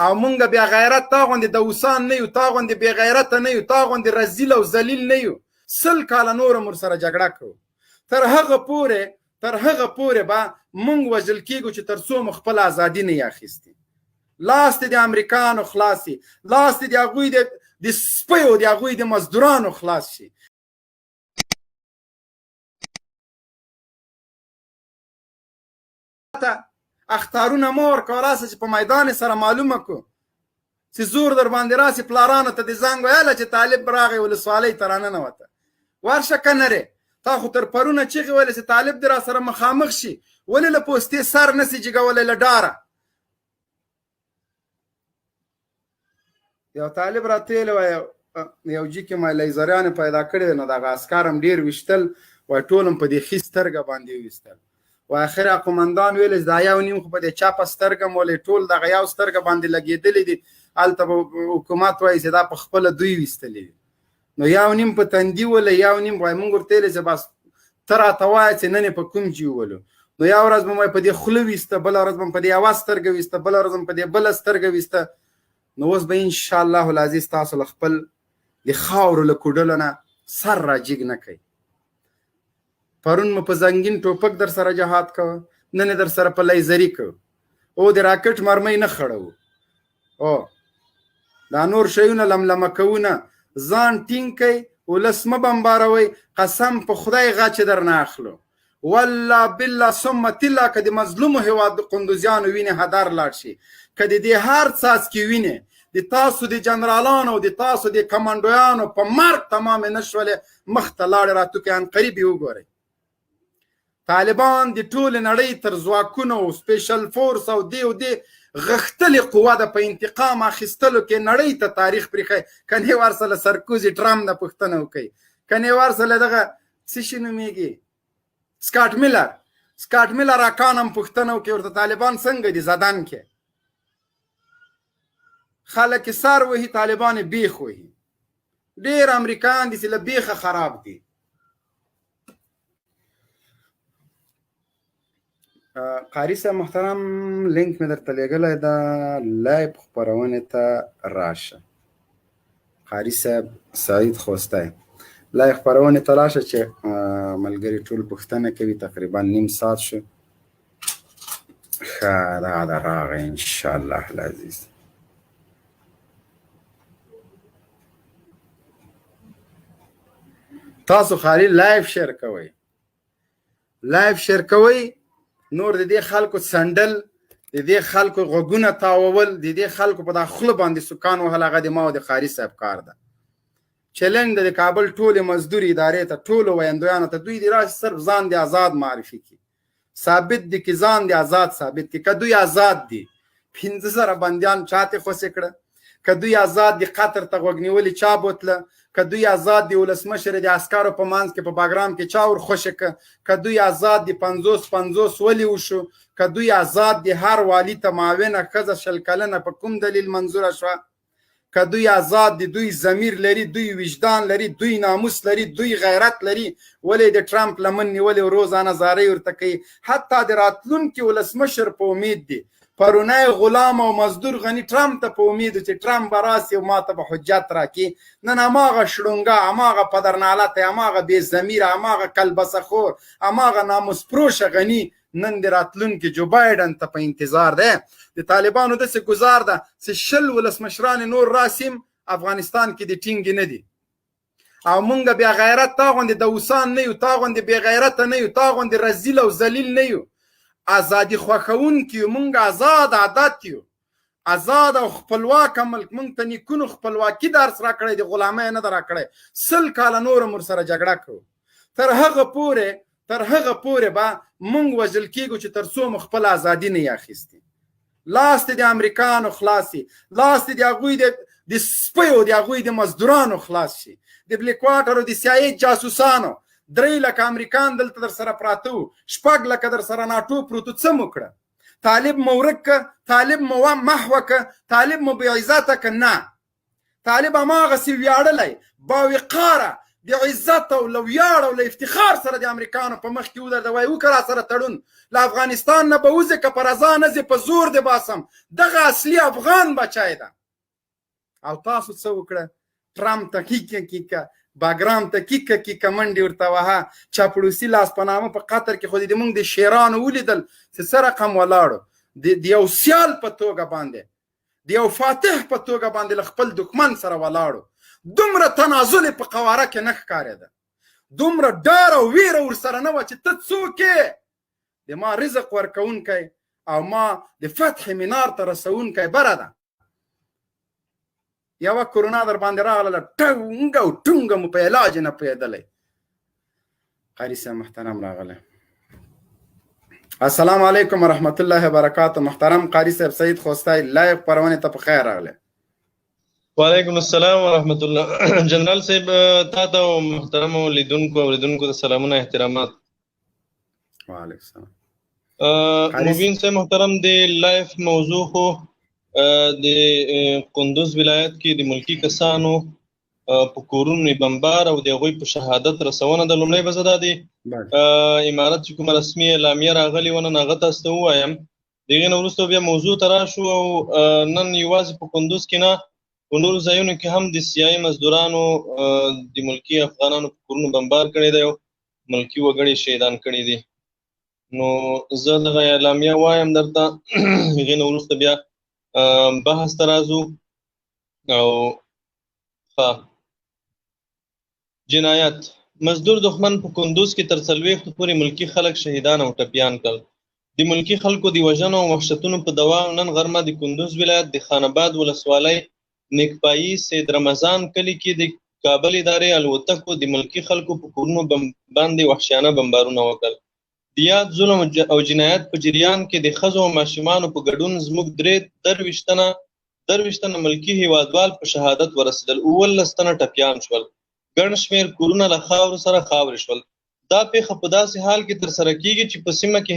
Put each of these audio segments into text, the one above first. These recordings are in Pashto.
او مونږ بیا غیرت تا غوندې دوسان نه یو، تا غوندې بې غیرته نه یو، تا غوندې رزیل او ذلیل نه یو. 100 کاله نور هم ورسره جګړه کوو. تر هغه پورې، تر هغه پورې به مونږ وژل کېږو چې تر څو مو خپله ازادي نه یې اخیستې. لاس دې د امریکانو خلاص شي، لاس دې د هغوی د سپیو، د هغوی د مزدورانو خلاص شي. ته اخطارونه مه ورکوه، راسه چې په میدان سره معلومه کړو چې زور در باندې راسي. پلارانو ته دې زنګ ویله چې طالب راغی ولسوالۍ ته راننوته، ورشه که نرې. تا خو تر پرونه چیغې ویلې چې طالب دې را سره مخامخ شي، ولې له پوستې سر نه سي جګولی له ډاره؟ یو طالب راته ویلی وایي یو جي کې ما لیزریانې پیدا کړې نو دغه عسکر هم ډېر ویشتل، وایي ټول هم په دې ښي سترګه باندې وویشتل. وایي اخر قومندان ویل چې دا یو نیم خو په دې چپه سترګه مو ولې ټول دغه یو سترګه باندې لګېدلي دي، هلته به حکومت وایي چې دا په خپله دوی ویستلي دي. نو یو نیم په تندي ولې، یو نیم وایي مونږ ورته ویلې چې بس ته راته وایه چې نن یې په کوم جي وولو. نو یو ورځ به مو په دې خوله ویسته، بله ورځ به مو په دې یوه سترګه ویسته، بله ورځ به مو په دې بله سترګه ویسته. نو اوس به ان شاء الله العزیز تاسو له خپل د خاورو له کوډلو نه سر را جیګ نه کوي. پرون مو په زنګین ټوپک در سره جهاد کوه، نن یې در سره په لیزري کوه، او د راکټ مرمۍ نه خړوو، او دا نور شیونه لملمه کوو نه. ځان ټینګ کئ، ولس مه بمباروئ، قسم په خدای غچ درنه اخلو، والله بالله ثم تلا که د مظلومو هیواد د قندوزیانو وینې هدر لاړ شي، که د دې هر څاڅکي وینې د تاسو د جنرالانو د تاسو د کمانډویانو په مرګ تمامې نه شولې، مخته لاړې راتوکې عنقریب یې وګورئ. طالبان د ټولې نړۍ تر ځواکونو او سپیشل فورس او دې او دې غښتلې قوه ده په انتقام اخیستلو کې نړۍ ته تاریخ پرېښی. کنې ورسه له سرکوزي ټرمپ نه پوښتنه وکړئ، کنې ورسه له دغه څه شي نومېږي سکاټ میلر، سکاټ میلر اکان هم پوښتنه وکړي ورته طالبان څنګه دي زدن کې خلک سر وهي، طالبان یې بیخ وهي. ډېر امریکایان دي چې له بیخه خراب دي. قاري صاحب محترم، لینک مې درته لېږلی ده، live خپرونې ته راشه. قاري صاحب سعید خوستی، live خپرونې ته راشه چې ملګري ټول پوښتنه کوي. تقریبا نیم ساعت شو. ښه دا ده راغی ان شاء الله العزیز. تاسو خالي live share کوئ، live share کوئ. نور د دې خلکو څنډل، د دې خلکو غوږونه تاوول، د دې خلکو په دا خوله باندې سکان وهل، هغه د ما او د قاري صاحب کار ده. چلنج د کابل ټولې مزدورې ادارې ته، ټولو ویندویانو ته، دوی دې راشي صرف ځان دې ازاد معرفي کړي، ثابت دي کې ځان دې ازاد ثابت کړي. که دوی ازاد دي 5000 بندیان چاته خوشې کړه؟ که دوی ازاد دي قطر ته غوږ نیولي چا بوتله؟ که دوی ازاد دي ولسمشر د عسکرو په منځ کې په باګرام کې چا ور خوشې که؟ که دوی ازاد دي 50-50 ولې وشو؟ که دوی ازاد دي هر والي ته معاونه ښځه 20 کلنه په کوم دلیل منظوره شوه؟ که دوی ازاد دي، دوی ضمیر لري، دوی وجدان لري، دوی ناموس لري، دوی غیرت لري، ولې د ټرمپ لمن نیولې او روزانه زارۍ ورته کوي؟ حتی د راتلونکي ولسمشر په امید دي. پرونی غلام او مزدور غني ټرمپ ته په امید چې ټرمپ به راسي او ماته به حجت راکړي. نن هماغه شړونګه، هماغه پدرنالته، هماغه بې ضمیره، هماغه کلبسه خور، هماغه ناموس پروشه غني نن د راتلونکي جو بایډن ته په انتظار دی. د طالبانو داسې ګزار ده چې 20 ولسمشران نور راسیم افغانستان کې د ټینګې نه دي. او مونږ بیا غیرت تا غوندې دوسان نه یو، تا غوندې بې غیرته نه یو، تا غوندې رزیل او ذلیل نه یو. ازادي خوښوونکي یو، مونږ ازاد عادت یو، ازاد او خپلواک ملک. مونږ ته نیکونو خپلواکي درس راکړی، د غلامۍ نه ده راکړی. 100 کاله نور هم ورسره جګړه کوو. تر هغه پورې، تر هغه پورې به مونږ وژل کېږو چې تر څو مو خپله ازادي نه یې اخیستې. لاس دې د امریکانو خلاص شي، لاس دې د هغوی د سپیو، د هغوی د مزدورانو خلاص شي، د بلیک واټرو، د سي آی ای جاسوسانو. 3 لکه امریکان دلته در سره پراته وو، 6 لکه در سره ناټو پروت وو. څه مو کړه؟ طالب مو ورک که، طالب مو محوه که، طالب مو بې عزته که؟ نه، طالب هماغسې ویاړلی، باوقاره، د د عزت او له ویاړ او له افتخار سره د امریکانو په مخ کې ودرېده، وایي وکړه راسره تړون، له افغانستان نه به وځې، که په رضا نه ځې په زور دې باسم. دغه اصلي افغان بچی ده. او تاسو څه وکړه؟ ټرمپ ته کیکه کیکه، باګرام ته کیکه کیکه منډې ورته وهه، چاپړوسي لاس په نامه په قطر کې خو دې موږ د شیرانو ولیدل چې څه رقم ولاړو، د یو سیال په توګه باندې، د یو فاتح په توګه باندې له خپل دښمن سره ولاړو. دومره تنازل په قواره کې نه ښکارېده، دومره ډار او ویره ورسره نه وه چې ته څوک یې، د ما رزق ورکوونکی او ما د فتح منار ته رسوونکی بره ده. یوه کرونا در باندې راغله، ټنګه او ټونګه مو په علاج نه پوهېدلی. قاري صاحب محترم راغلی. السلام علیکم ورحمت الله وبرکاته. محترم قاري صاحب سعید خوستی لایو خپرونې ته په خیر راغلی. وعلیکم السلام ورحمت الله. جنرال صاحب، تا ته او محترمو لیدونکو اوریدونکو ته سلامونه احترامات. وعلیکم السلام. مبین صاحب محترم، د لایف موضوع خو د کندوز ولایت کې د ملکی کسانو په کورونو بمبار او د هغوی په شهادت رسونه ده. لومړی به زه دا د امارت چې کومه رسمي اعلامیه راغلې وه نن هغه تاسو ته ووایم، د هغې نه وروسته بیا موضوع ته راشو. او نن یوازې په کندوز کې نه، په نورو ځایونو کې هم د سیایي مزدورانو د ملکي افغانانو په کورونو بمبار کړی دی او ملکي وګړي شهیدان کړي دي. نو زه دغه اعلامیه وایم درته، هغې نه وروسته بیا بحث ته راځو. او ښه، جنایت مزدور دښمن په کندوز کې تر 40 پورې ملکي خلک شهیدان او ټپیان کړل. د ملکي خلکو د وژنو او وحشتونو په دوام نن غرمه د کندوز ولایت د خان آباد ولسوالۍ نیکپایي سید رمضان کلي کې د کابل ادارې الوتکو د ملکي خلکو په کورونو باندې وحشیانه بمبارونه وکړل. د یاد ظلم او جنایت په جریان کې د ښځو او ماشومانو په ګډون زموږ 23 تنه ملکي هیوادوال په شهادت ورسېدل، 17 تنه ټپیان شول، ګڼ شمېر کورونه له خاورو سره خاورې شول. دا پېښه په داسې حال کې ترسره کیږي چې په سیمه کې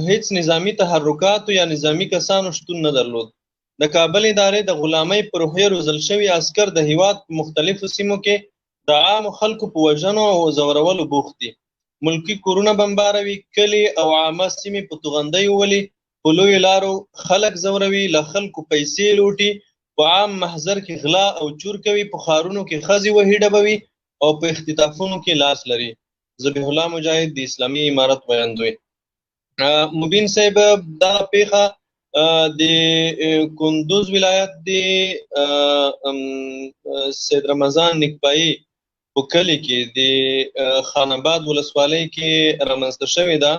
هیڅ نظامي تحرکاتو یا نظامي کسانو شتون نه درلود. د کابل ادارې د غلامۍ په روحیه روزل شوي عسکر د هیواد په مختلفو سیمو کې د عامو خلکو په وژنو او ځورولو بوخت دي. ملکي کورونه بمباروي، کلي او عامه سیمې په توغندیو ولي، په لویو لارو خلک ځوروي، له خلکو پیسې لوټي، په عام محضر کې غلا او چور کوي، په ښارونو کې ښځې وهي ډبوي او په اختطافونو کې لاس لري. ذبیح الله مجاهد د اسلامي امارت ویندوی. مبین صاحب، دا پیښه د کندوز ولایت د سید رمضان نیکپایي په کلي کې د خان آباد ولسوالۍ کې رامنځته شوې ده.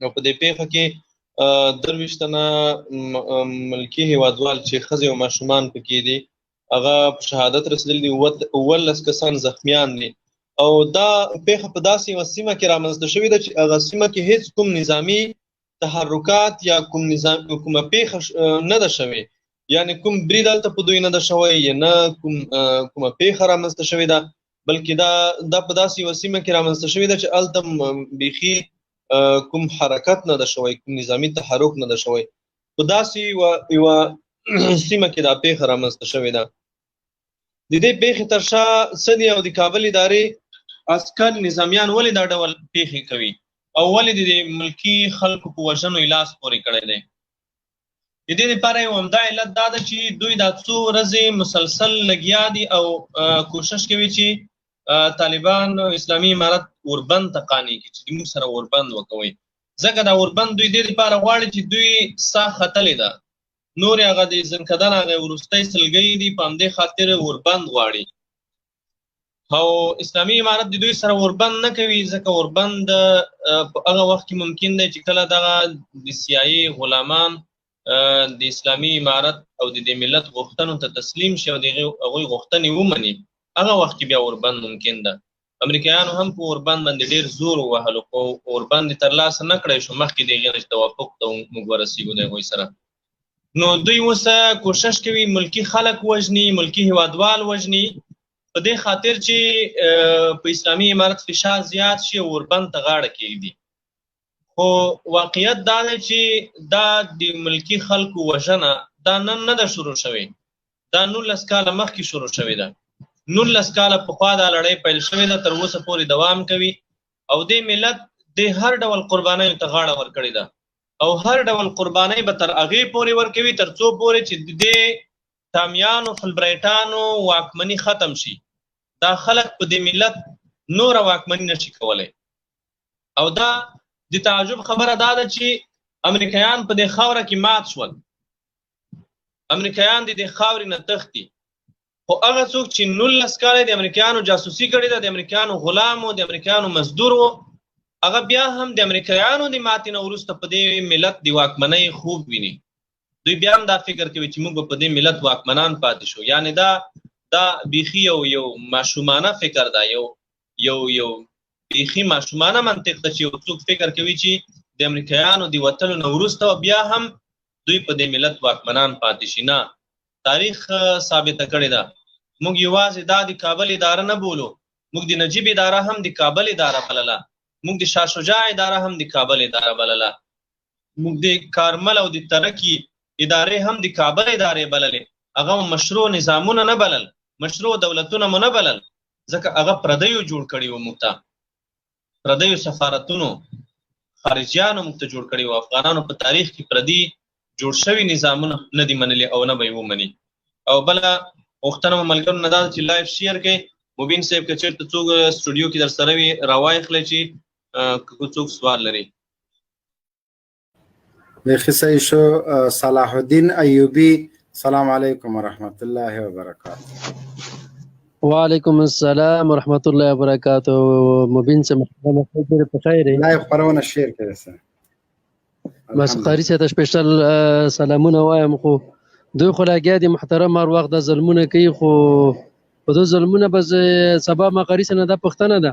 نو په دې پیښه کې 23 تنه ملکي هیوادوال چې ښځې او ماشومان پکې دي هغه په شهادت رسېدلي دي، 17 کسان زخمیان دي. او دا پیښه په داسې یوه سیمه کې رامنځته شوې ده چې هغه سیمه کې هیڅ کوم نظامي تحرکات یا کوم نظام کومه پیښه نه ده شوې، یعنی کوم برید هلته په دوی نه ده شوی، یا نه کومه پیښه رامنځته شوې ده، بلکې دا په داسې یوه سیمه کې رامنځته شوې ده چې هلته بیخي کوم حرکت نه ده شوی، کوم نظامي تحرک نه ده شوی. په داسې یوه سیمه کې دا پیښه رامنځته شوې ده. د دې پیښې تر شا څه دي او د کابل ادارې عسکر نظامیان ولې دا ډول پیښې کوي او ولې د دې ملکي خلکو په وژنو یې لاس پورې کړی دی؟ د دې لپاره یو عمده علت دا ده چې دوی دا څو ورځې مسلسل لګیا دي او کوشش کوي چې طالبان او اسلامي امارت اوربند ته قانع کړي چې موږ سره اوربند وکوي، ځکه دا اوربند دوی دې لپاره غواړي چې دوی ساه ختلې ده، نور هغه د ځنکدن هغه وروستۍ سلګۍ دي، په همدې خاطر اوربند غواړي. او اسلامي امارت د دوی سره اوربند نه کوي، ځکه اوربند په هغه وخت کې ممکن دی چې کله دغه د سیایي غلامان د اسلامي امارت او د دې ملت غوښتنو ته تسلیم شي او د هغوی غوښتنې ومني، هغه وخت کې بیا اوربند ممکن ده. امریکایانو هم په اوربند باندې ډېر زور ووهلو، خو اوربند یې ترلاسه نه کړی شو مخکې د هغې نه چې توافق ته موږ ورسېږو د هغوی سره. نو دوی اوس کوشش کوي ملکي خلک وژني، ملکي هیوادوال وژني، په دې خاطر چې په اسلامي امارت فشار زیات شي او اوربند ته غاړه کېږدي. خو واقعیت دا دی چې دا د ملکي خلکو وژنه دا نن نه ده شروع شوې، دا 19 کاله مخکې شروع شوې ده. 19 کاله پخوا دا لړۍ پیل شوې ده، تر اوسه پورې دوام کوي، او دې ملت د هر ډول قربانیو ته غاړه ورکړې ده، او هر ډول قربانۍ به تر هغې پورې ورکوي تر څو پورې چې د دې تامیانو فلبرایټانو واکمني ختم شي. دا خلک په دې ملت نوره واکمني نشي کولی. او دا د تعجب خبره دا ده چې امریکایان په دې خاوره کې مات شول، امریکایان د دې خاورې نه تښتي، خو هغه څوک چې 19 کاله د امریکایانو جاسوسي کړې ده، د امریکایانو غلام و، د امریکایانو مزدور و، هغه بیا هم د امریکایانو د ماتې نه وروسته په دې ملت د واکمنۍ خوب ویني. دوی بیا هم دا فکر کوي چې موږ به په دې ملت واکمنان پاتې شو. یعنې دا بیخي یو ماشومانه فکر ده، یو یو یو بیخي ماشومانه منطق ده چې یو څوک فکر کوي چې د امریکایانو د وتلو نه وروسته بیا هم دوی په دې ملت واکمنان پاتې شي. نه، تاریخ ثابته کړې ده. موږ یوازې دا د کابل اداره نه بولو، موږ د نجیب اداره هم د کابل اداره بلله، موږ د شاه شجاع اداره هم د کابل اداره بلله، موږ د کارمل او د ترکي ادارې هم د کابل ادارې بللې. هغه مشروع نظامونه نه بلل، مشروع دولتونه مو نه بلل، ځکه هغه پردیو جوړ کړي وو، موږ ته پردیو سفارتونو خارجیانو موږ ته جوړ کړي وو. افغانانو په تاریخ کې پردي جوړ شوي نظامونه نه دي منلي او نه به یې ومني. او بله غوښتنه مو ملګرو نه دا ده چې live share کړئ. مبین صاحب که چېرته څوک سټوډیو کې در سره وي راوایخلی چې که څوک سوال لري. بیخي صحیح شو. صلاح الدین ایوبي، سلام علیکم ورحمت الله وبرکاته. وعلیکم السلام ورحمت الله وبرکاته. مبین صاحب محترم په خیر یې؟ live خپرونه share کړئ سر. بس قاري صاحب ته special سلامونه وایم. خو دوی خو لګیا دي محترم هر وخت دا ظلمونه کوي، خو په دوی ظلمونه به سبا ما قاري صاحب نه دا پوښتنه ده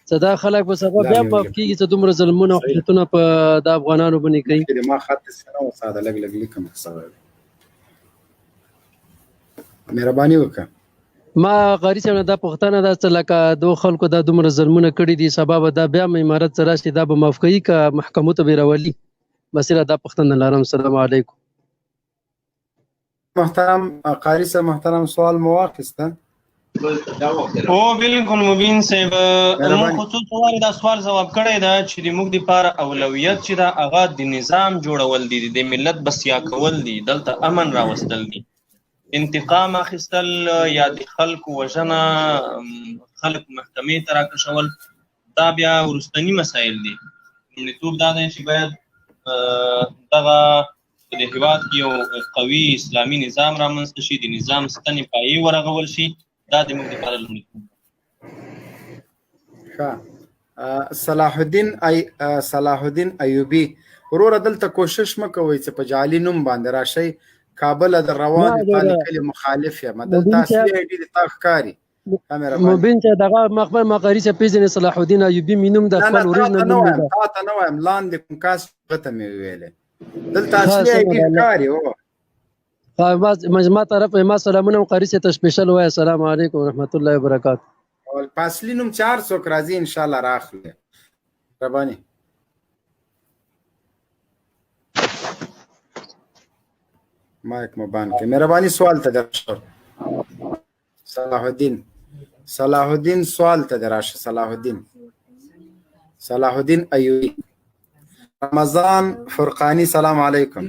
چې دا خلک به سبا بیا معاف کېږي چې دومره ظلمونه او خشونتونه په د افغانانو باندې کوي؟ ما خط سره وساده، لږ لږ لیکم سره، مهرباني وکړه. ما قاري صاحب نه دا پوښتنه ده چې لکه دوه خلکو دا دومره ظلمونه کړي دي، سبا به دا بیا امارت ته راشي، دا به معاف کوي که محکمو ته به یې راولي؟ بس دا پوښتنه لرم. السلام علیکم. محترم قاري صاحب محترم، سوال مو واخیسته؟ او بالکل مبین صاحب، موږ خو څو وارې دا سوال ځواب کړی ده چې د موږ دپاره اولویت چې ده هغه د نظام جوړول دي، د ملت بسیا کول دي، دلته امن راوستل دي. انتقام اخیستل یا د خلکو وژنه، خلک محکمې ته راکشول، دا بیا وروستني مسایل دي. لومړیتوب دا دی چې باید دغه په دې هېواد کې یو قوي اسلامي نظام رامنځته شي، د نظام ستنې پایې ورغول شي، دا د موږ لپاره لومړیتوب دی. ښه، صلاح الدین ایوبي وروره، دلته کوشش مه کوئ چې په جعلي نوم باندې راشئ. کابل د روان تا لیکلي مخالف یم، دلته اصلي ID د تا ښکاري. مبین چې دغه مخبر ما قاري صاحب پېژنې، صلاح الدین ایوبي مې نوم د خپل original نوم دی. تا ته نه وایم، لاندې کوم کس هغه ته مې وویلې، دلته اصلي ID ښکاري. ما طرف ما سلامونه قاري صاحب ته special وایه. السلام علیکم ورحمت الله وبرکاته. په اصلي نوم چې هر څوک راځي انشاءالله راخلي. مهرباني. مایک مو بند کړئ مهرباني. سوال ته درشه صلاح الدین، صلاح الدین سوال ته دراشه. صلاح الدین، صلاح الدین ایوبي. رمضان فرقانی، سلام علیکم.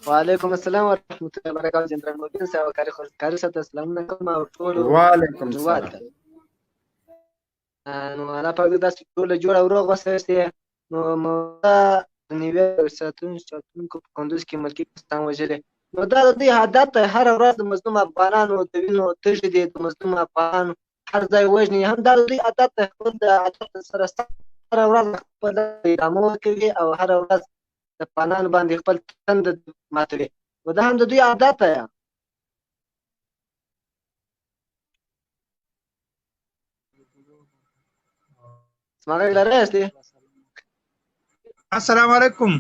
وعلیکم السلام ورحمت الله وبرکاته. جنرال مبین صاحب، قاري صاحب ته سلامونه کوم او ټولو وعلیکم السلام. نو الله پاک دې تاسو ټول جوړ او روغ وساتي. نو موږ د نیویارک ساتونکو په کندوز کې ملکي کسان وژلي، نو دا د دوی عادت دی، هره ورځ د مظلوم افغانانو د وینو تږي دي، د مظلوم افغانانو هر ځای وژني، هم دا د دوی عادت دی، خپل د عادت سره سم هره ورځ خپل ادامه ورکوي او هره ورځ د افغانانو باندې خپل تند ماتوي، نو دا هم د دوی عادت دی. زما غږ لرئ؟ السلام علیکم.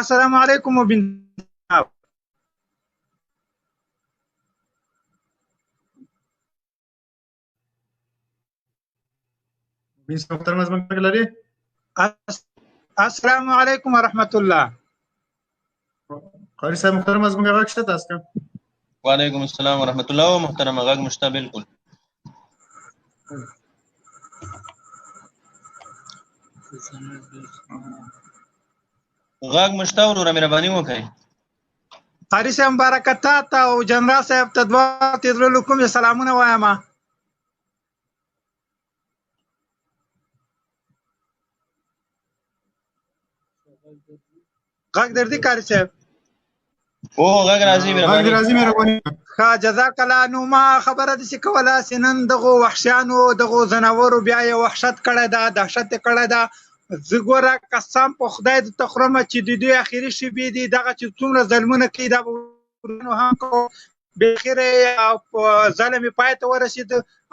السلام علیکم مبین. مبین صاحب محترم، زما غږ لري؟ السلام علیکم ورحمت الله. قاری صاحب محترم، زموږ غږ شته تاسو ته؟ وعلیکم السلام ورحمت الله. محترم، غږ مشته بالکل. غږ مشته وروره، مهرباني وکړئ. قاری صاحب مبارک، تا او جنرال صاحب ته دوه تیرلو کوم سلامونه وایم. غږ در دي قاری صاحب؟ او غږ راځي. غږ راځي، مهرباني. ښه، جزاک الله. نو ما خبره داسې کوله چې نن دغو وحشیانو، دغو ځناورو بیا یې وحشت کړی ده، دهشت یې کړی ده. زه ګوره قسم په خدای درته خورم چې د دوی اخري شېبې دي. دغه چې څومره ظلمونه کوي، دا به هم کوو. بالاخره ظلم یې پای ته ورسېد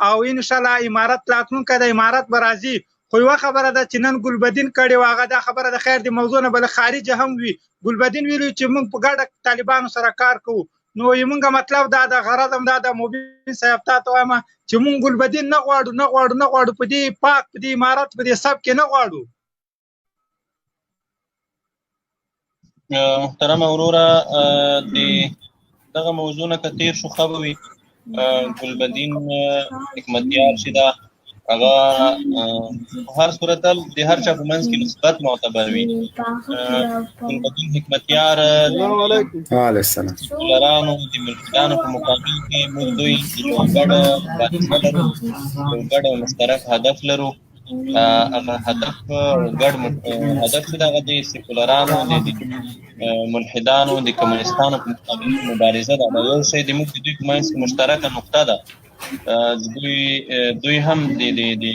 او انشاءالله امارت راتلونکی د امارت به راځي. خو یوه خبره ده چې نن ګلبدین کړې وه، هغه دا خبره د خیر د موضوع نه بله خارجه هم وي. ګلبدین ویلي چې موږ په ګډه طالبانو سره کار کوو. نو موږ مطلب دا ده، غرض هم دا ده، مبین صاحب تا ته وایم چې موږ ګلبدین نه غواړو، نه غواړو، نه غواړو. په دې پاک، په دې امارت، په دې سب کې نه غواړو. محترم وروره، د دغه موضوع نه که تېر شو ښه به وي. ګلبدین حکمتیار چې ده، هغه هر صورت د هر چا په منځ کې نسبت معتبر وي. ګلبدین حکمتیار السلام سیکولرانو، د ملحدانو په مقابل کې موږ دوی یو ګډه مبارزه لرو، یو ګډ او مشترک هدف لرو. هغه هدف، ګډ هدف چې دغه د سیکولرانو، د ملحدانو، د کمونستانو په مقابل کې مبارزه ده. دا یو شی د موږ د دوی په منځ کې مشترکه نقطه ده. دوی هم د د د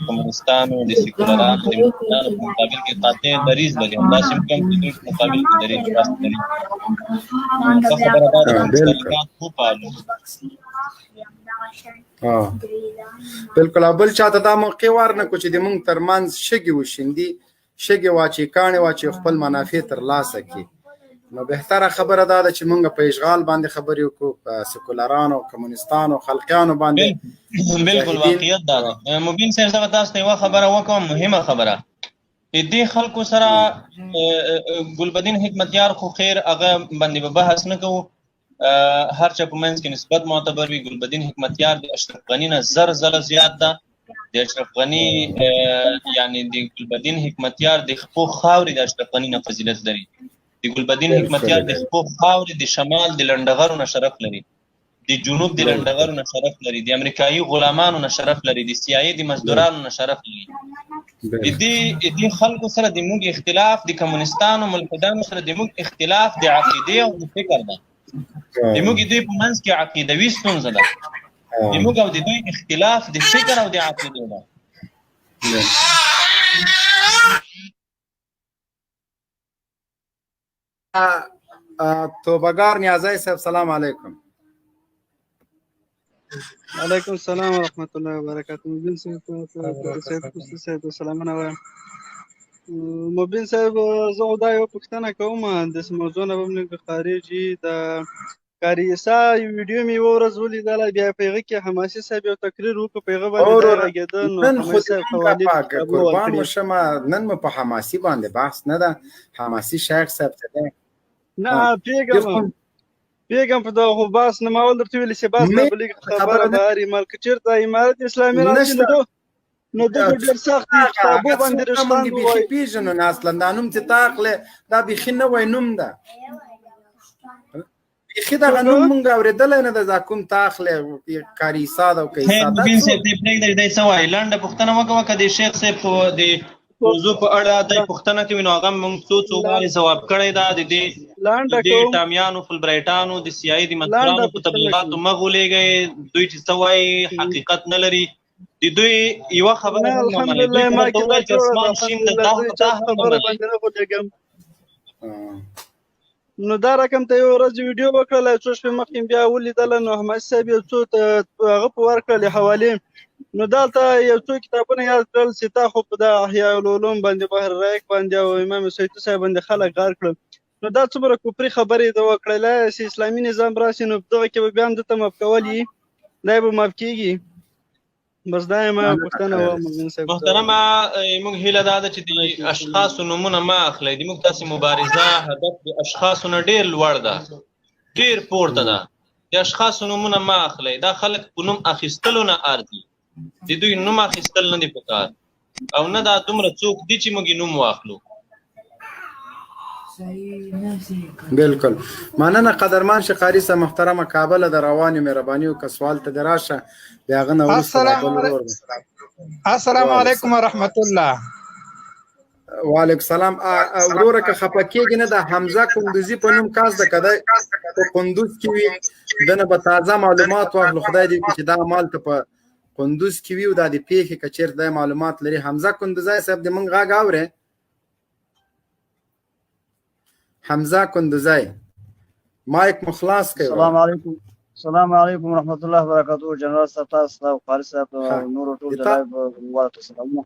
کمونستانو، د سیکولرانو، د ملحدانو په مقابل کې قاطع دریځ لري، همداسې موږ هم د دوی په مقابل کې دریځ راست لري. ښه خبره دا ده چې مشترکات وپالو. بالکل، بل چاته دا موقع ورنکو چې د مونږ ترمنځ شګې وشیندي، شګې واچي، کاڼې واچي، خپل منافع تر لاسه کړي. نو بهتره خبره دا ده چې مونږ په اشغال باندې خبرې وکړو، په سیکولرانو، کمونستانو، خلقیانو باندې. بالکل، واقعیت دا ده. مبین صاحب، زه تاسو ته یوه خبره وکړم، مهمه خبره. د دې خلکو سره ګلبدین حکمتیار خو خیر، هغه باندې به بحث نه کوو، هر چا په منځ کې نسبت معتبر وي. ګلبدین حکمتیار د اشرف غني نه زر ځله زیات ده. د اشرف غني، یعنی د ګلبدین حکمتیار د خپو خاورې د اشرف غني نه فضیلت لري. د ګلبدین حکمتیار د خپو خاورې د شمال د لنډغرو نه شرف لري، د جنوب د لنډغرو نه شرف لري، د امریکایي غلامانو نه شرف لري، د سي آی د مزدورانو نه شرف لري. د دې خلکو سره د موږ اختلاف، د کمونستانو ملحدانو سره د موږ اختلاف د عقیدې او د فکر ده. د موږ دوی په منځ کې عقیدوي ستونزه ده. د موږ او د دوی اختلاف د فکر او د عقیدې ده. توبګار نیازی صاحب، سلام علیکم. علیکم السلام ورحمت الله وبرکاته. مبین صاحب، صاحب، صاحب، سلامونه وایم. مبین صاحب، زه خو دا یوه پوښتنه کوم، د موضوع نه به لږ خارجي. د قاري عیسی یو ویډیو مې یوه ورځ ولیدله، بیا په هغه کې حماسي صاحب یو تقریر وکړ، په هغه باندې دا لګېده. نو نن خو صاحب قربان وشمه، نن مو په حماسي باندې بحث نه ده. حماسي شیخ صاحب ته دی. نه پیګم، په دغه خو بحث نه. ما ول درته ویلي چې بحث نه بلې خبره ده. هرې ملک چېرته امارت اسلامي راشي، نو دغه ډېر سخت دي، کتابو باندې رشتان وایي. پیژنو نه اصلا دا نوم چې تا اخلې، دا بیخي نوی نوم ده. بیخي دغه نوم مونږ اورېدلی نه ده. دا کوم تا اخلې، قاري عیسی ده او که عیسی ده؟ مبین صاحب دې پرېږدئ، دی څه وایي. لنډه پوښتنه وکړه. که د شیخ صاحب د موضوع په اړه د پوښتنه کوي، نو هغه مونږ څو څو وارې ځواب کړی ده. د دې ټامیانو، فلبرایټانو، د سي آی د مزدورانو په تبلیغاتو مه غولېږئ. دوی چې څه وایي حقیقت نه لري. د دوی یوه خبره هم نه مني. دوی ما ته وایي چې اسمان شین ده، دا هم نه مني. نو دا رقم ته یو ورځ ویډیو وکړله، څو شپې مخکې بیا ولیدله. نو حماسي صاحب یو څو هغه په ورکړلې حوالې، نو دلته یو څو کتابونه یاد کړل چې تا خو په د احیاء العلوم باندې، بحر رایق باندې او امام سیوطي صاحب باندې خلک غار کړل. نو دا څومره کفري خبرې ده وکړله چې اسلامي نظام راشي، نو په دغه کې به بیا هم ده ته معاف کول یي، دی به معاف کېږي. بس دا ما پوښتنه وه مبین صاحب. محترمه، موږ هیله دا ده چې د اشخاصو نومونه ما اخلئ. د موږ تاسې مبارزه هدف د اشخاصو نه ډیر لوړ ده، ډیر پورته ده. د اشخاصو نومونه ما اخلئ، دا خلک په نوم اخیستلو نه ارزي. د دوی نوم اخیستل نه دی پکار، او نه دا دومره څوک دي چې موږ یې نوم واخلو. بالکل، مننه قدرمان شقاری صاحب محترمه. کابل د روانې مهرباني وکړه، سوال ته دې راشه، د هغه نه وروسته دا بل ورور دی. السلام علیکم ورحمت الله. وعلیکم سلام. وروره که خپه کېږي نه، د حمزه کندوزي په نوم کس ده، که دی په کندوز کې وي دنه به تازه معلومات واخلو. خدای دې وکړي چې دا مال ته په کندوز کې وي او دا د پېښې که چېرته دی معلومات لري. حمزه کندوزی صاحب، د موږ غږ اورې؟ حمزه کندوزی، مایک مو خلاص کړئ. السلام علیکم، السلام علیکم ورحمت الله وبرکاته. جنرال صاحب، تاسو ته او قاري صاحب او نورو ټول د لایو ورته سلامونه.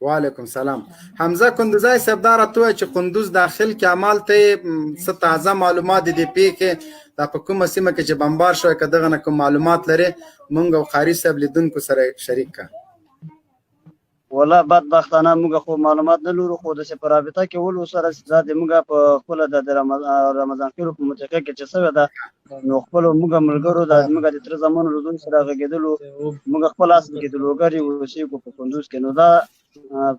وعلیکم سلام. حمزه کندوزی صاحب، دا راته ووایه چې کندوز داخل کې عمل ته څه تازه معلومات دي د پېښې، دا په کومه سیمه کې چې بمبار شوی، که دغه نه کوم معلومات لرې مونږ او قاري صاحب لیدونکو سره شریک کړه. ولا بدبختانه موږ خو معلومات نه لرو، خو داسې په رابطه کې ولو سره چې دا د موږ په خپله د رمضان خېلو په منطقه کې چې سوې ده، نو خپلو موږ ملګرو د موږ د تره زامنو له دوی سره غږېدلو. موږ خپل اصل کې د لوګر یو اوسېږو په کندوز کې، نو دا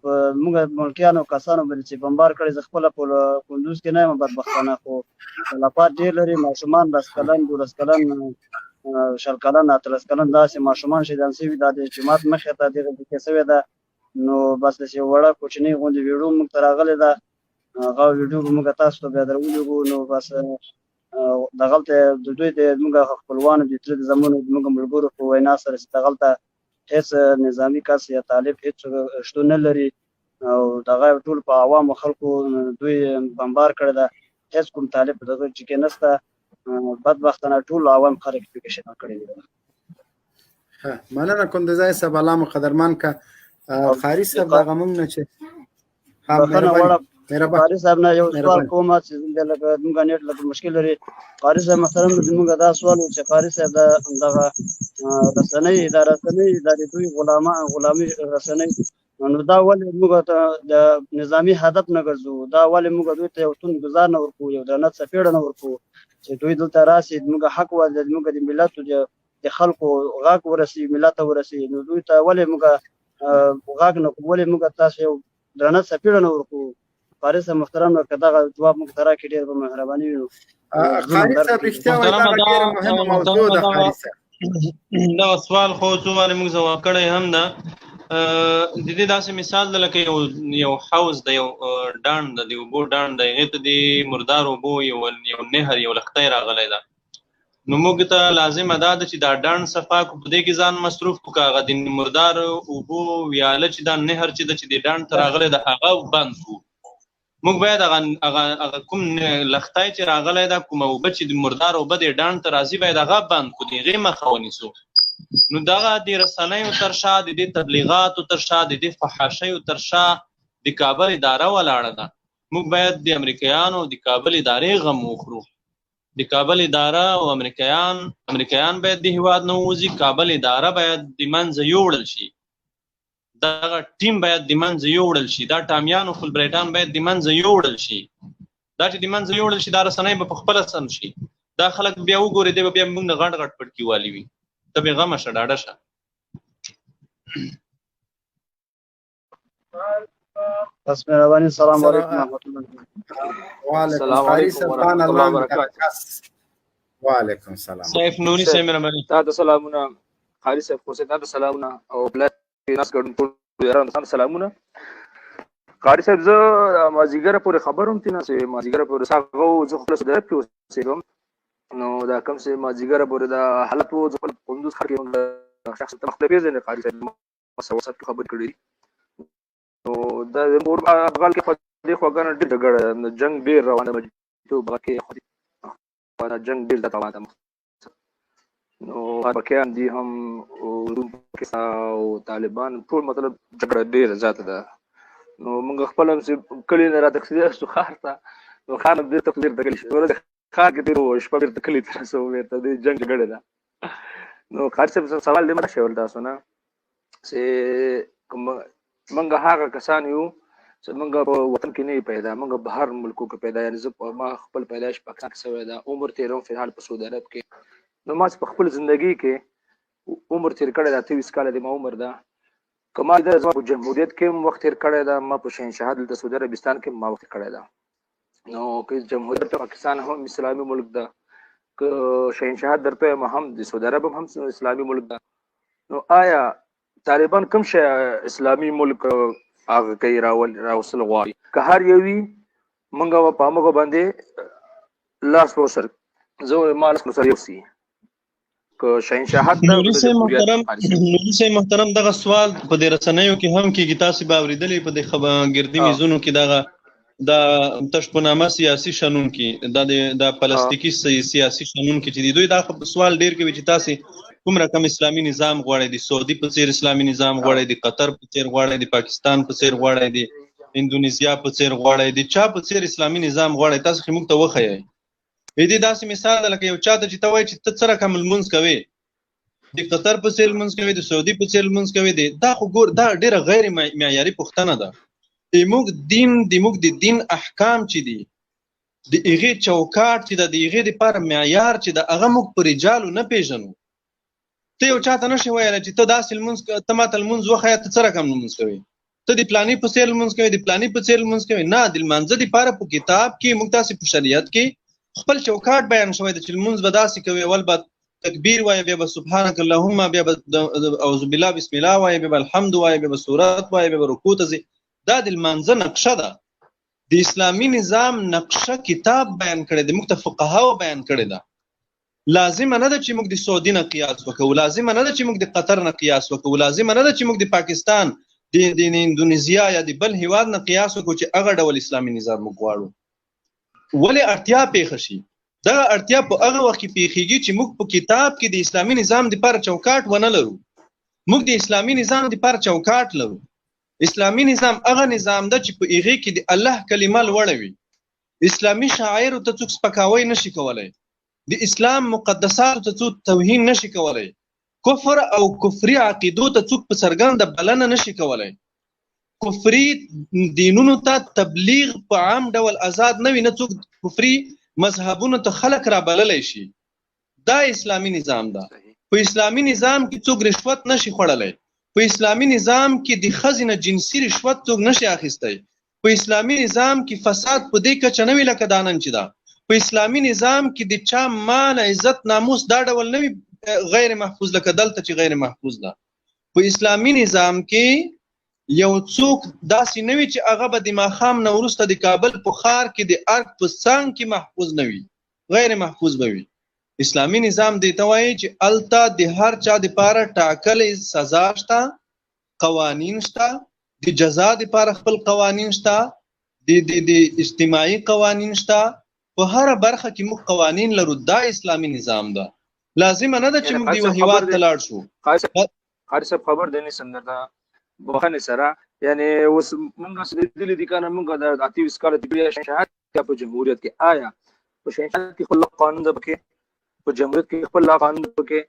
په موږ ملکیانو کسانو باندې چې بمبار کړی، زه خپله په کندوز کې نه یم بدبختانه، خو تلفات ډېر لري. ماشومان 10 کلن، 12 کلن، 20 کلن، 18 کلن داسې ماشومان شهیدان شوي. دا د جومات مخې ته دغه پېښه شوې ده، نو بس داسې وړه کوچنۍ غوندې ویډیو موږ ته راغلې ده، هغه ویډیو به موږ تاسو ته بیا درولېږو. نو بس دغلته د دوی د موږ خپلوانو د تره د زامنو د موږ ملګرو په وینا سره چې دغلته هېڅ نظامي کس یا طالب هېڅ شتون نه لري، او دغه ټول په عوامو خلکو دوی بمبار کړی ده، هېڅ کوم طالب په دغه چې کې نشته. بدبختانه ټول عوام خلک پکې شامل کړي دي. مننه کندوزی صاحب، الله مو قدرمن که. قاري صاحب، دغه مونږ نه چې بخښنه غواړم قاري صاحب نه یو سوال کوم چې لکه موږ نیټ لکه مشکل لري. قاري صاحب محترم، زموږ دا سوال و چې قاري صاحب دا دغه رسنۍ، دا رسنۍ د دوی غلامه غلامي رسنۍ، نو دا ولې موږ ته د نظامی هدف نه ګرځو؟ دا ولې موږ دوی ته یو تون ګزار نه ورکو، یو درنه څپېړه نه ورکو چې دوی دلته راسي، موږ حق وایي، موږ د ملت د خلکو غږ ورسي، ملت ته ورسي، نو دوی ته ولې موږ غږ نه کوو؟ ولې موږ تاسو یو درنه څپېړه نه ورکو؟ قاري صاحب محترم، که دغه ځواب موږ ته راکړي ډېر به مهرباني وي. قاري صاحب رښتیا وایي، دا ډېره مهمه موضوع ده. قاري صاحب، دا سوال خو څو وارې موږ ځواب کړی هم ده. د دې داسې مثال ده لکه یو حوض دی، یو ډانډ ده، د اوبو ډانډ دی، هغې ته د مردار اوبو یو نهر، یو لښتی راغلی ده. نو موږ ته لازمه دا ده چې دا ډانډ صفا کړو، په دې کې ځان مصروف کړو، که هغه د مردار اوبو ویاله چې دا نهر چې ده چې د ډانډ ته راغلی ده هغه بند کړو. موږ باید هغه کوم لښتی چې راغلی ده، کومه اوبه چې د مردار اوبه د ډانډ ته راځي، باید هغه بند کړو، د هغې مخه ونیسو. نو دغه د رسنیو تر شا، د دې تبلیغاتو تر شا، د دې فحاشیو تر شا د کابل اداره ولاړه ده. موږ باید د امریکایانو د کابل ادارې غم وخورو. د کابل اداره او امریکایان باید د هیواد نه ووځي، کابل اداره باید د منځه یوړل شي، دغه ټیم باید د منځه یوړل شي، دا ټامیان او فولبرایټان باید د منځه یوړل شي. دا چې د منځه یوړل شي، دا رسنۍ به په خپله سم شي، دا خلک بیا وګوري، دی به بیا موږ نه غټ غټ پټکي والي وي. ته بې غمه شه، ډاډه شه. بس مهرباني. السلام علیکم ورحمت الله. وعلیکم قاري سلطان الله وعلیکم سلام. سیف نوري صاحب مهرباني. تا ته سلامونه قاري صاحب، خو تا ته سلامونه او بل ناس ګډون ټول یارانو ته سلامونه. قاري صاحب، زه مازیګر پورې خبر هم تینه چې مازیګر پورې هغه زه خپل سعودي عرب کې اوسېږم، نو دا کم چې مازیګر پورې دا حالت وو، زه خپل کندوز ښار کې شخص ته خپل پېژنې قاري صاحب، ما سره واتساپ کې خبرې کړې دي. نو دا مور بغل کې خو دې خو ګانه ډېر جګړه، جنگ ډېر روانه ده، بغل کې خو دا جنگ ډېر زیات روان ده. نو پکیان دي هم روم پاکستان او طالبان ټول، مطلب جګړه ډېره زیاته ده. نو موږ خپل هم چې کلي نه راتښتېدل شو ښار ته، نو ښار نه بېرته بېرته کلي شو، ورځ ښار کې تېرو، شپه بېرته کلي ته رسو، بېرته دې جنګ جګړې ده. نو قاری صاحب سوال دې مده شول تاسو نه چې کوم منګه هغه کسان یو چې منګه په وطن کې نه پیدا، منګه بهر ملکو کې پیدا، یعنی زه ما خپل پیدایش پاکستان کې شوی ده، عمر تیروم فی الحال په سعودي عرب کې. نو ما په خپل زندگی کې عمر تیر کړی ده، 28 کاله دی ما عمر ده. که ما د زما په جمهوریت کې هم وخت تیر کړی ده، ما په شهنشاهت دلته سعودي عربستان کې ما وخت تیر کړی ده. نو که جمهوریت پاکستان هم اسلامي ملک ده، که شهنشاهت درته وایم هم د سعودي عرب هم اسلامي ملک ده. نو آیا طالبان کوم شی اسلامي ملک هغه کوي راوستل غواړي؟ که هر یو وي موږ به په همغه باندې لاس ورسره زه وایم ما لاس ورسره یوسي. که شهنشاهت ده نوري صاحب محترم، نوري صاحب محترم، دغه سوال په دې رسنیو کې هم کېږي، تاسې به اورېدلې په دې ګردي میزونو کې دغه دا تش په نامه سیاسي شنونکي، دا د پلاستیکي سیاسي شنونکي چې دي، دوی دا سوال ډیر کوي چې تاسې کوم رقم اسلامي نظام غواړئ؟ د سعودي په څیر اسلامي نظام غواړئ، د قطر په څیر غواړئ، د پاکستان په څیر غواړئ، د اندونیزیا په څیر غواړئ، د چا په څیر اسلامي نظام غواړئ؟ تاسو خو موږ ته وښیئ. دې داسې مثال ده لکه یو چاته چې ته وایې چې ته څه رقم لمونځ کوې، د قطر په څیر لمونځ کوې، د سعودي په څیر لمونځ کوې، دا خو ګور دا ډېره غیر معیاري پوښتنه ده. د موږ دین، د موږ د دین احکام چې دي، د هغې چوکاټ چې ده، د هغې دپاره معیار چې ده، هغه موږ په رجالو نه پېژنو. ته یو چاته نه شې ویلی چې ته داسې لمونځ ته ماته لمونځ وښیه، ته څه رقم لمونځ کوې، ته د پلاني په څېر لمونځ کوې، د پلاني په څېر لمونځ کوې. نه، د لمانځه دپاره په کتاب کې موږ تاسې په شریعت کې خپل چوکاټ بیان شوی دی چې لمونځ به داسې کوې، اول به تکبیر وایې، بیا به سبحانک اللهم، بیا به اعوذ بالله بسم الله وایې، بیا به الحمد وایې، بیا به سورت وایې، بیا به رکوع ته ځې. دا د لمانځه نقشه ده. د اسلامي نظام نقشه کتاب بیان کړی دی، موږ ته فقهاو بیان کړې ده. لازمه نه ده چې موږ د سعودي نه قیاس وکړو، لازمه نه ده چې موږ د قطر نه قیاس وکړو، لازمه نه ده چې موږ د پاکستان، د اندونیزیا یا د بل هیواد نه قیاس وکړو چې هغه ډول اسلامي نظام موږ غواړو. ولې اړتیا پېښه شي؟ دغه اړتیا په هغه وخت کې پېښېږي چې موږ په کتاب کې د اسلامي نظام دپاره چوکاټ ونه لرو. موږ د اسلامي نظام دپاره چوکاټ لرو. اسلامي نظام هغه نظام ده چې په هغې کې د الله کلمه لوړه وي. اسلامي شاعرو ته څوک سپکاوی نشي کولی، د اسلام مقدساتو ته څوک توهین نشي کولی، کفر او کفري عقیدو ته څوک په څرګنده بلنه نشي کولی، کفري دینونو ته تبلیغ په عام ډول آزاد نه وي، نه څوک کفري مذهبونو ته خلک رابللی شي. دا اسلامي نظام ده. په اسلامي نظام کې څوک رشوت نشي خوړلی، په اسلامي نظام کې د ښځې نه جنسي رشوت څوک نشي اخیستی، په اسلامي نظام کې فساد په دې کچه نه وي لکه دا نن چې ده. په اسلامي نظام کې د چا مال، عزت، ناموس دا ډول نه وي غیر محفوظ لکه دلته چې غیر محفوظ ده. په اسلامي نظام کې یو څوک داسې نه وي چې هغه به د ماښام نه وروسته د کابل په ښار کې د ارګ په څنګ کې محفوظ نه وي، غیر محفوظ به وي. اسلامي نظام دې ته وایي چې هلته د هر چا دپاره ټاکلې سزا شته، قوانین شته، د جزا دپاره خپل قوانین شته، د د د اجتماعي قوانین شته. په هره برخه کې موږ قوانین لرو. دا اسلامي نظام ده. لازمه نه ده چې موږ د یو هیواد ته لاړ شو. قاري صاحب خبر دی نیسم درته بخښنې سره، یعنی اوس موږ څه لیدلي دي که نه، موږ د 28 کاله تېر شهنشاهت یا په جمهوریت کې، آیا په شهنشاهت کې خپل قانون ده پکې، په جمهوریت کې خپل قانون ده پکې؟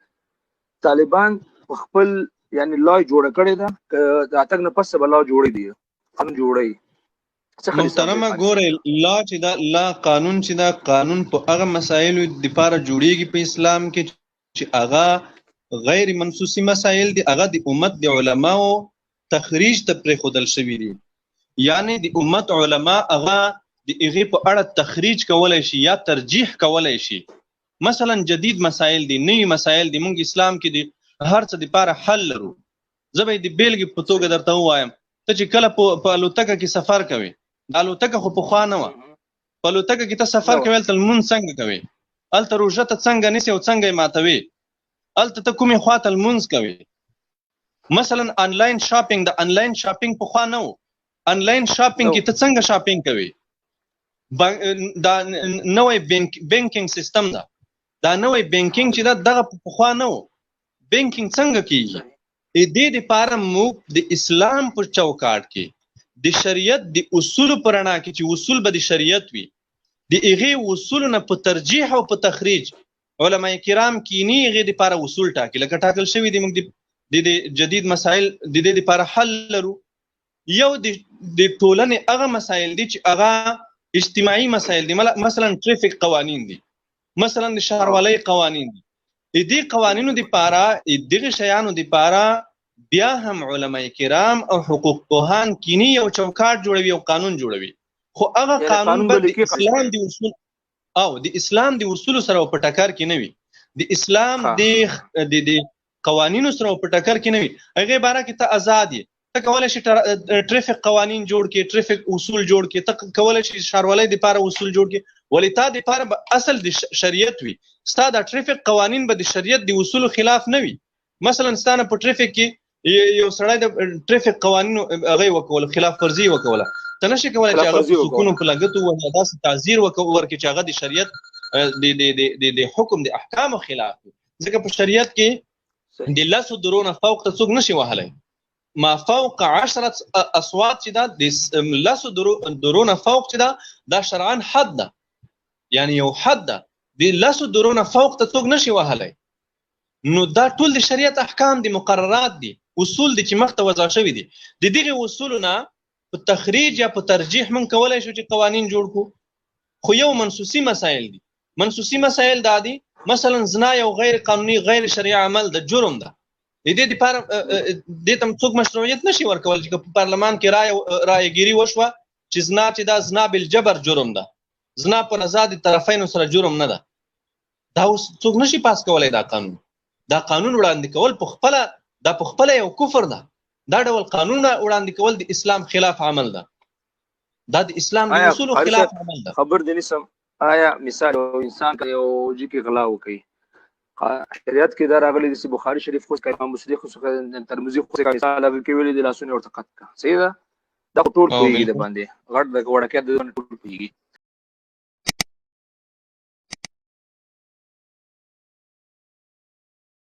طالبان په خپل یعنی لا جوړه کړې ده که د اتګ نه پس به لا جوړې دي، قانون جوړوي؟ محترمه ګورئ، لا چې دا لا قانون چې دا قانون په هغه مسایلو دپاره جوړیږي په اسلام کې چې هغه غیر منصوصي مسایل دي، هغه د امت د علماو تخریج ته پرېښودل شوي دي. یعنی د امت علما هغه د هغې په اړه تخریج کولی شي یا ترجیح کولی شي. مثلا جدید مسایل دي، نوي مسایل دي، موږ اسلام کې د هر څه دپاره حل لرو. زه به یې د بېلګې په توګه درته ووایم، ته چې کله په الوتکه کې سفر کوې، د الوتکه خو پخوا نه وه، په الوتکه کې ته سفر کوې، هلته لمونځ څنګه کوې، هلته روژه ته څنګه نیسې او څنګه یې ماتوې، هلته ته کومې خوا ته لمونځ کوې. مثلا انلاین شاپینګ، د انلاین شاپینګ پخوا نه و، انلاین شاپینګ کې ته څنګه شاپینګ کوې؟ دا نوی بانکینګ سیستم ده، دا نوی بانکینګ چې دا دغه پخوا نه و، بانکینګ څنګه کیږي؟ دې دپاره موږ د اسلام په چوکاټ کې د شریعت د اصولو په رڼا کې چې اصول به د شریعت وي، د هغې اصولو نه په ترجیح او په تخریج علما کرام کینی هغې دپاره اصول ټاکي، لکه ټاکل شوي دي. موږ د دې جدید مسایل د دې لپاره حل لرو. یو د ټولنې هغه مسایل دي چې هغه اجتماعي مسایل دي، مثلا ټریفیک قوانین دي، مثلا د ښاروالۍ قوانین دي. د دې قوانینو دپاره، دغه شیانو دپاره بیا هم علما کرام او حقوق پوهان کینی، یو چوکاټ جوړوي او قانون جوړوي، خو هغه قانون به د اسلام د اصول او د اسلام د اصول سره په ټکر کې نه وي، د اسلام د قوانینو سره په ټکر کې نه وي. هغه باره کې ته آزاد یې، ته کولای شې ټریفیک قوانین جوړ کړې، ټریفیک اصول جوړ کړې، ته کولای شې ښاروالۍ دپاره اصول جوړ کړې، ولې تا دپاره به اصل د شریعت وي. ستا د ټریفیک قوانین به د شریعت د اصولو خلاف نه وي. مثلا ستا نه په ټریفیک کې یو سړی د ټریفیک قوانینو هغه یې وکوله، خلاف ورزي یې وکوله، ته نشې کولی چې هغه په سکونو په لګتو وهي، داسې تعذیر ورکړي چې هغه د شریعت د حکم د احکامو خلاف وي. ځکه په شریعت کې د 10 درو نه فوق ته څوک نشي وهلی. ما فوق 10 اصوات چې دا د 10 درو نه فوق چې دا دا شرعاً حد ده، یعنی یو حد ده، د 10 درو نه فوق ته څوک نشي وهلی. نو دا ټول د شریعت احکام دي، مقررات دي، اصول دي چې مخته وضع شوي دي. د دغه اصولو نه په تخریج یا په ترجیح مونږ کولای شو چې قوانین جوړ کړو، خو یو منصوصي مسایل دي. منصوصي مسایل دا دي، مثلا زنا یو غیر قانوني غیر شرعي عمل ده، جرم ده. د دې لپاره دې ته څوک مشروعیت نشي ورکول چې په پارلمان کې رایه ګیري وشوه چې زنا چې دا زنا بالجبر جرم ده، زنا په رضا د طرفینو سره جرم نه ده. دا اوس څوک نشي پاس کولی دا قانون. دا قانون وړاندې کول په خپله دا په خپله یو کفر ده. دا ډول قانون وړاندې کول د اسلام خلاف عمل ده، دا د اسلام د اصولو خلاف عمل ده. خبر دې نیسم، آیا مثال یو انسان که یو جي کې غلا وکړي، شریعت کې دا راغلي دي چې بخاري شریف خو امام مسلم خو ترمذي خو مثال هغه کې ویلي دي لاسونه ورته قطع کړه، صحیح ده؟ دا خو ټول پوهېږي د باندې غټ د وړکی د ټول پوهېږي.